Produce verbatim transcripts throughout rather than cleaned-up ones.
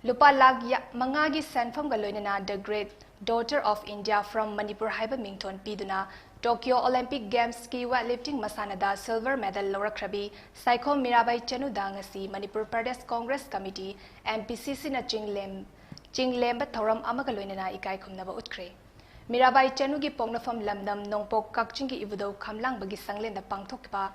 ꯂꯨꯄꯥ ꯂꯥꯈ ꯃꯉꯥꯒꯤ ꯁꯦꯟꯐꯝꯒ ꯂꯣꯏꯅꯅ The Great Daughter of India from Manipur ꯍꯥꯏꯕ ꯃꯤꯡꯊꯣꯟ ꯄꯤꯗꯨꯅ Tokyo Olympic Gamesꯀꯤ weightlifting ꯃꯁꯥꯟꯅꯗ silver medal ꯂꯧꯔꯛꯈ꯭ꯔꯕꯤ Saikhom Mirabai ꯆꯅꯨꯗ ꯉꯁꯤ ꯃꯅꯤꯄꯨꯔ ꯄ꯭ꯔꯗꯦꯁ ꯀꯣꯡꯒ꯭ꯔꯦꯁ ꯀꯃꯤꯇꯤ, MPCCꯅ ꯆꯤꯡꯂꯦꯝ ꯆꯤꯡꯂꯦꯝꯕ ꯊꯧꯔꯝ ꯑꯃꯒ ꯂꯣꯏꯅꯅ ꯏꯀꯥꯏ ꯈꯨꯝꯅꯕ ꯎꯠꯈ꯭ꯔꯦ꯫ ꯃꯤꯔꯥꯕꯥꯏ ꯆꯅꯨꯒꯤ ꯄꯣꯛꯅꯐꯝ ꯂꯝꯗꯝ ꯅꯣꯡꯄꯣꯛ ꯀꯛꯆꯤꯡꯒꯤ ꯏꯕꯨꯙꯧ ꯈꯝꯂꯥꯡꯕꯒꯤ ꯁꯪꯂꯦꯟꯗ ꯄꯥꯡꯊꯣꯛꯈꯤꯕ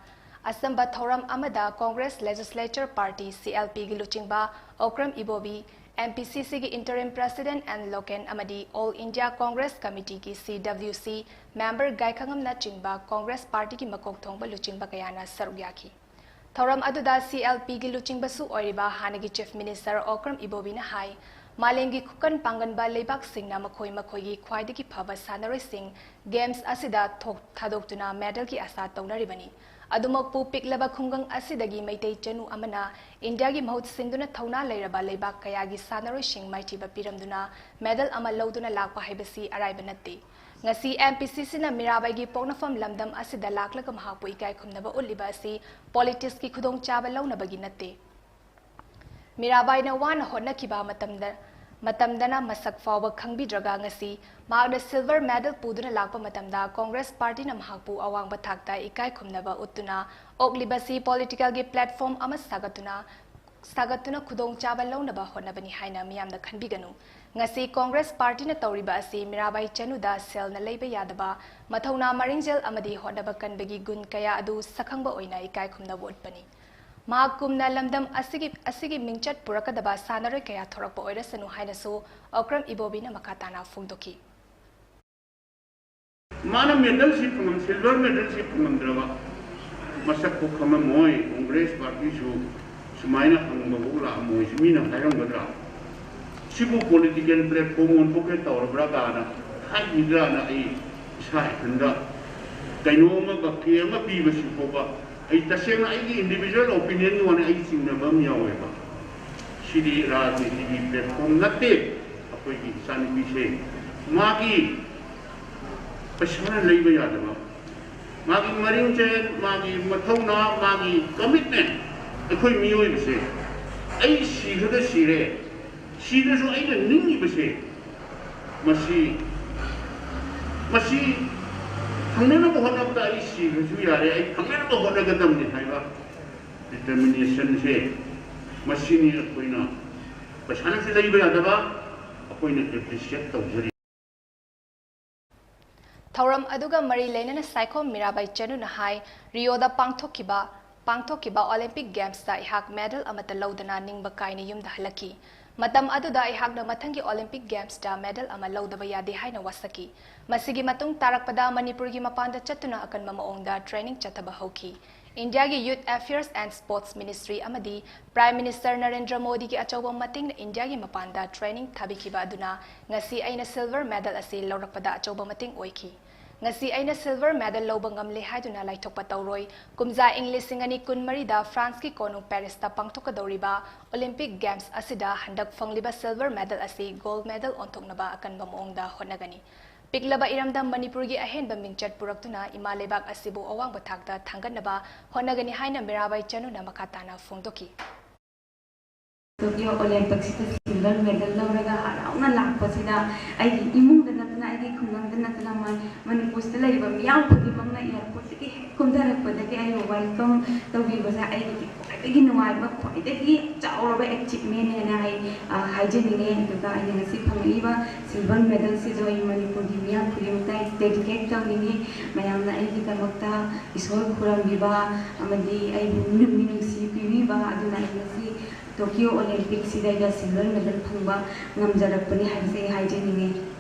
ꯑꯆꯝꯕ ꯊꯧꯔꯝ ꯑꯃꯗ Congress Legislature Party, CLPꯒꯤ ꯂꯨꯆꯤꯡꯕ ꯑꯣꯀ꯭ꯔꯝ ꯏꯕꯣꯕꯤ, MPCCꯒꯤ Interim President N ꯂꯣꯀꯦꯟ ꯑꯃꯗꯤ All India Congress Committeeꯒꯤ, CWC, member ꯒꯥꯏꯈꯉꯝꯅꯆꯤꯡꯕ Congress Partyꯒꯤ ꯃꯀꯣꯛ ꯊꯣꯡꯕ ꯂꯨꯆꯤꯡꯕ ꯀꯌꯥꯅ ꯁꯔꯨꯛ ꯌꯥꯈꯤ꯫ ꯊꯧꯔꯝ ꯑꯗꯨꯗ CLPꯒꯤ ꯂꯨꯆꯤꯡꯕꯁꯨ ꯑꯣꯏꯔꯤꯕ ꯍꯥꯟꯅꯒꯤ Chief Minister ꯑꯣꯀ꯭ꯔꯝ ꯏꯕꯣꯕꯤꯅ ꯍꯥꯏ, ꯃꯥꯂꯦꯝꯒꯤ ꯈꯨꯀꯟ ꯄꯥꯡꯒꯟꯕ ꯂꯩꯕꯥꯛꯁꯤꯡꯅ ꯃꯈꯣꯏ ꯃꯈꯣꯏꯒꯤ ꯈ꯭ꯋꯥꯏꯗꯒꯤ ꯐꯕ ꯁꯥꯟꯅꯔꯣꯏꯁꯤꯡ Games ꯑꯁꯤꯗ ꯊꯣꯛ-, ꯊꯥꯗꯣꯛꯇꯨꯅ medalꯒꯤ ꯑꯥꯁꯥ ꯇꯧꯅꯔꯤꯕꯅꯤ꯫ ꯑꯗꯨꯃꯛꯄꯨ ꯄꯤꯛꯂꯕ ꯈꯨꯡꯒꯪ ꯑꯁꯤꯗꯒꯤ ꯃꯩꯇꯩ ꯆꯅꯨ ꯑꯃꯅ ꯏꯟꯗꯤꯌꯥꯒꯤ ꯃꯍꯨꯠ ꯁꯤꯟꯗꯨꯅ ꯊꯧꯅꯥ ꯂꯩꯔꯕ ꯂꯩꯕꯥꯛ ꯀꯌꯥꯒꯤ ꯁꯥꯟꯅꯔꯣꯏꯁꯤꯡ ꯃꯥꯏꯊꯤꯕ ꯄꯤꯔꯝꯗꯨꯅ medal ꯑꯃ ꯂꯧꯗꯨꯅ ꯂꯥꯛꯄ ꯍꯥꯏꯕꯁꯤ ꯑꯔꯥꯏꯕ ꯅꯠꯇꯦ꯫ ꯉꯁꯤ MPCCꯅ ꯃꯤꯔꯥꯕꯥꯏꯒꯤ ꯄꯣꯛꯅꯐꯝ ꯂꯝꯗꯝ ꯑꯁꯤꯗ ꯂꯥꯛꯂꯒ ꯃꯍꯥꯛꯄꯨ ꯏꯀꯥꯏ ꯈꯨꯝꯅꯕ ꯎꯠꯂꯤꯕ ꯑꯁꯤ politicsꯀꯤ ꯈꯨꯗꯣꯡꯆꯥꯕ ꯂꯧꯅꯕꯒꯤ ꯅꯠꯇꯦ꯫ ꯃꯤꯔꯥꯕꯥꯏꯅ ꯋꯥꯅ ꯍꯣꯠꯅꯈꯤꯕ ꯃꯇꯝꯗ, ꯃꯇꯝꯗꯅ ꯃꯁꯛ ꯐꯥꯎꯕ ꯈꯪꯕꯤꯗ꯭ꯔꯒ ꯉꯁꯤ ꯃꯍꯥꯛꯅ silver medal ꯄꯨꯗꯨꯅ ꯂꯥꯛꯄ ꯃꯇꯝꯗ Congress Partyꯅ ꯃꯍꯥꯛꯄꯨ ꯑꯋꯥꯡꯕ ꯊꯥꯛꯇ ꯏꯀꯥꯏ ꯈꯨꯝꯅꯕ ꯎꯠꯇꯨꯅ ꯑꯣꯛꯂꯤꯕꯁꯤ politicalꯒꯤ platform ꯑꯃ ꯁꯥꯒꯠꯇꯨꯅ, ꯁꯥꯒꯠꯇꯨꯅ ꯈꯨꯗꯣꯡꯆꯥꯕ ꯂꯧꯅꯕ ꯍꯣꯠꯅꯕꯅꯤ ꯍꯥꯏꯅ ꯃꯤꯌꯥꯝꯅ ꯈꯟꯕꯤꯒꯅꯨ꯫ ꯉꯁꯤ Congress Partyꯅ ꯇꯧꯔꯤꯕ ꯑꯁꯤ ꯃꯤꯔꯥꯕꯥꯏ ꯆꯅꯨꯗ ꯁꯦꯜꯅ ꯂꯩꯕ ꯌꯥꯗꯕ ꯃꯊꯧꯅꯥ, ꯃꯔꯤꯡꯖꯦꯜ ꯑꯃꯗꯤ ꯍꯣꯠꯅꯕ ꯀꯟꯕꯒꯤ ꯒꯨꯟ ꯀꯌꯥ ꯑꯗꯨ ꯁꯛꯈꯪꯕ ꯑꯣꯏꯅ ꯏꯀꯥꯏ ꯈꯨꯝꯅꯕ ꯎꯠꯄꯅꯤ꯫ ꯃꯍꯥꯛꯀꯨꯝꯅ ꯂꯝꯗꯝ ꯑꯁꯤꯒꯤ, ꯑꯁꯤꯒꯤ ꯃꯤꯡꯆꯠ ꯄꯨꯔꯛꯀꯗꯕ ꯁꯥꯟꯅꯔꯣꯏ ꯀꯌꯥ ꯊꯣꯔꯛꯄ ꯑꯣꯏꯔꯁꯅꯨ ꯍꯥꯏꯅꯁꯨ ꯑꯣꯀ꯭ꯔꯝ ꯏꯕꯣꯕꯤꯅ ꯃꯈꯥ ꯇꯥꯅ ꯐꯣꯡꯗꯣꯛꯈꯤ꯫ ꯃꯥꯅ medalꯁꯤ ꯐꯪꯉꯝ-, silver medalꯁꯤ ꯐꯪꯉꯝꯗ꯭ꯔꯕ ꯃꯁꯛꯄꯨ ꯈꯪꯉꯝꯃꯣꯏ꯫ Congress Partyꯁꯨ ꯁꯨꯃꯥꯏꯅ ꯍꯪꯕꯕꯨ ꯂꯥꯛꯑꯝꯃꯣꯏ꯫ ꯃꯤꯅ ꯍꯥꯏꯔꯝꯒꯗ꯭ꯔꯥ? ꯁꯤꯕꯨ political platform ꯑꯣꯟꯊꯣꯛꯀꯦ ꯇꯧꯔꯕ꯭ꯔꯥ ꯀꯥꯏꯅ ꯍꯥꯏꯈꯤꯗ꯭ꯔꯥꯅ ꯑꯩ ꯏꯁꯥ ꯏꯊꯟꯗ ꯀꯩꯅꯣꯝꯃ ꯕꯛꯀꯦ ꯑꯃ ꯄꯤꯕꯁꯤ ꯐꯥꯎꯕ ꯑꯩ ꯇꯁꯦꯡꯅ ꯑꯩꯒꯤ individual opinionꯒꯤ ꯋꯥꯅꯤ, ꯑꯩ ꯆꯤꯡꯅꯕ ꯑꯃ ꯌꯥꯎꯋꯦꯕ꯫ ꯁꯤꯗꯤ ꯔꯥꯖꯅꯤꯇꯤꯒꯤ platform ꯅꯠꯇꯦ꯫ ꯑꯩꯈꯣꯏꯒꯤ ꯏꯆꯥꯅꯨꯄꯤꯁꯦ ꯃꯥꯒꯤ ꯄꯩꯁꯥꯅ ꯂꯩꯕ ꯌꯥꯗꯕ, ꯃꯥꯒꯤ ꯃꯔꯤꯡꯖꯦꯜ, ꯃꯥꯒꯤ ꯃꯊꯧꯅꯥ, ꯃꯥꯒꯤ commitment, ꯑꯩꯈꯣꯏ ꯃꯤꯑꯣꯏꯕꯁꯦ ꯑꯩ ꯁꯤꯈ꯭ꯔꯒ ꯁꯤꯔꯦ, ꯁꯤꯗꯁꯨ ꯑꯩꯅ ꯅꯤꯡꯉꯤꯕꯁꯦ, ꯃꯁꯤ ꯃꯁꯤ ꯐꯪꯅꯅꯕ ꯍꯣꯠꯅꯕꯗ ꯑꯩ ꯁꯤꯈ꯭ꯔꯁꯨ ꯌꯥꯔꯦ, ꯑꯩ ꯐꯪꯅꯅꯕ ꯍꯣꯠꯅꯒꯗꯕꯅꯤ ꯍꯥꯏꯕ determination ꯁꯦ, ꯃꯁꯤꯅꯤ ꯑꯩꯈꯣꯏꯅ, ꯄꯩꯁꯥꯅꯁꯨ ꯂꯩꯕ ꯌꯥꯗꯕ, ꯑꯩꯈꯣꯏꯅ appreciate ꯇꯧꯖꯔꯤ꯫ ꯊꯧꯔꯝ ꯑꯗꯨꯒ ꯃꯔꯤ ꯂꯩꯅꯅ ꯁꯥꯏꯈꯣꯝ ꯃꯤꯔꯥꯕꯥꯏ ꯆꯅꯨꯅ ꯍꯥꯏ, ꯔꯤꯑꯣꯗ ꯄꯥꯡꯊꯣꯛꯈꯤꯕ ꯄꯥꯡꯊꯣꯛꯈꯤꯕ Olympic Games ꯇ ꯑꯩꯍꯥꯛ medal ꯑꯃꯠꯇ ꯂꯧꯗꯅ ꯅꯤꯡꯕ ꯀꯥꯏꯅ ꯌꯨꯝꯗ ꯍꯜꯂꯛꯈꯤ꯫ ꯃꯇꯝ ꯑꯗꯨꯗ ꯑꯩꯍꯥꯛꯅ ꯃꯊꯪꯒꯤ Olympic Games ꯇ medal ꯑꯃ ꯂꯧꯗꯕ ꯌꯥꯗꯦ ꯍꯥꯏꯅ ꯋꯥꯁꯛꯈꯤ꯫ ꯃꯁꯤꯒꯤ ꯃꯇꯨꯡ ꯇꯥꯔꯛꯄꯗ ꯃꯅꯤꯄꯨꯔꯒꯤ ꯃꯄꯥꯟꯗ ꯆꯠꯇꯨꯅ ꯑꯀꯟꯕ ꯃꯑꯣꯡꯗ training ꯆꯠꯊꯕ ꯍꯧꯈꯤ꯫ ꯏꯟꯗꯤꯌꯥꯒꯤ Youth Affairs and Sports Ministry ꯑꯃꯗꯤ Prime Minister ꯅꯔꯦꯟꯗ꯭ꯔ ꯃꯣꯗꯤꯒꯤ ꯑꯆꯧꯕ ꯃꯇꯦꯡꯅ ꯏꯟꯗꯤꯌꯥꯒꯤ ꯃꯄꯥꯟꯗ training ꯊꯥꯕꯤꯈꯤꯕ ꯑꯗꯨꯅ ꯉꯁꯤ ꯑꯩꯅ silver medal ꯑꯁꯤ ꯂꯧꯔꯛꯄꯗ ꯑꯆꯧꯕ ꯃꯇꯦꯡ ꯑꯣꯏꯈꯤ꯫ ꯉꯁꯤ ꯑꯩꯅ silver medal ꯂꯧꯕ ꯉꯝꯂꯦ ꯍꯥꯏꯗꯨꯅ ꯂꯥꯏꯊꯣꯛꯄ ꯇꯧꯔꯣꯏ꯫ ꯀꯨꯝꯖꯥ ꯏꯪ ꯂꯤꯁꯤꯡ ꯑꯅꯤ ꯀꯨꯟꯃꯔꯤꯗ ꯐ꯭ꯔꯥꯟꯁꯀꯤ ꯀꯣꯅꯨꯡ ꯄꯦꯔꯤꯁꯇ ꯄꯥꯡꯊꯣꯛꯀꯗꯧꯔꯤꯕ Olympic Games ꯑꯁꯤꯗ ꯍꯟꯗꯛ ꯐꯪꯂꯤꯕ silver medal ꯑꯁꯤ gold medal ꯑꯣꯟꯊꯣꯛꯅꯕ ꯑꯀꯟꯕ ꯃꯑꯣꯡꯗ ꯍꯣꯠꯅꯒꯅꯤ꯫ ꯄꯤꯛꯂꯕ ꯏꯔꯝꯗꯝ ꯃꯅꯤꯄꯨꯔꯒꯤ ꯑꯍꯦꯟꯕ ꯃꯤꯡꯆꯠ ꯄꯨꯔꯛꯇꯨꯅ ꯏꯃꯥ ꯂꯩꯕꯥꯛ ꯑꯁꯤꯕꯨ ꯑꯋꯥꯡꯕ ꯊꯥꯛꯇ ꯊꯥꯡꯒꯠꯅꯕ ꯍꯣꯠꯅꯒꯅꯤ ꯍꯥꯏꯅ ꯃꯤꯔꯥꯕꯥꯏ ꯆꯅꯨꯅ ꯃꯈꯥ ꯇꯥꯅ ꯐꯣꯡꯗꯣꯛꯈꯤ꯫ Tokyo Olympics ꯇ silver medal ꯂꯧꯔꯒ ꯍꯔꯥꯎꯅ ꯂꯥꯛꯄꯁꯤꯗ ꯑꯩꯒꯤ ꯏꯃꯨꯡꯗ ꯅꯠꯇꯅ, ꯑꯩꯒꯤ ꯈꯨꯡꯒꯪꯗ ꯅꯠꯇꯅ ꯃ-, ꯃꯅꯤꯄꯨꯔꯁꯤꯗ ꯂꯩꯔꯤꯕ ꯃꯤꯌꯥꯝ ꯈꯨꯗꯤꯡꯃꯛꯅ airport ꯇꯒꯤ ꯍꯦꯛ ꯀꯨꯝꯊꯔꯛꯄꯗꯒꯤ ꯑꯩꯕꯨ welcome ꯇꯧꯕꯤꯕꯁꯦ ꯑꯩꯒꯤꯗꯤ ꯈ꯭ꯋꯥꯏꯗꯒꯤ ꯅꯨꯡꯉꯥꯏꯕ, ꯈ꯭ꯋꯥꯏꯗꯒꯤ ꯆꯥꯎꯔꯕ achievement ꯍꯥꯏꯅ ꯑꯩ, ꯑ, ꯍꯥꯏꯖꯅꯤꯡꯉꯤ꯫ ꯑꯗꯨꯒ ꯑꯩꯅ ꯉꯁꯤ ꯐꯪꯂꯛꯏꯕ silver medal ꯁꯤꯁꯨ ꯑꯩ ꯃꯅꯤꯄꯨꯔꯒꯤ ꯃꯤꯌꯥꯝ ꯈꯨꯗꯤꯡꯃꯛꯇ ꯑꯩ dedicate ꯇꯧꯅꯤꯡꯉꯤ꯫ ꯃꯌꯥꯝꯅ ꯑꯩꯒꯤꯗꯃꯛꯇ ꯏꯁꯣꯔ ꯈꯨꯔꯨꯝꯕꯤꯕ ꯑꯃꯗꯤ ꯑꯩꯕꯨ ꯃꯤꯅꯨꯡꯁꯤ ꯄꯤꯕꯤꯕ ꯑꯗꯨꯅ ꯑꯩ ꯉꯁꯤ Tokyo Olympics ꯁꯤꯗ ꯑꯩꯅ silver medal ꯐꯪꯕ ꯉꯝꯖꯔꯛꯄꯅꯤ ꯍꯥꯏꯕꯁꯦ ꯑꯩ ꯍꯥꯏꯖꯅꯤꯡꯉꯤ꯫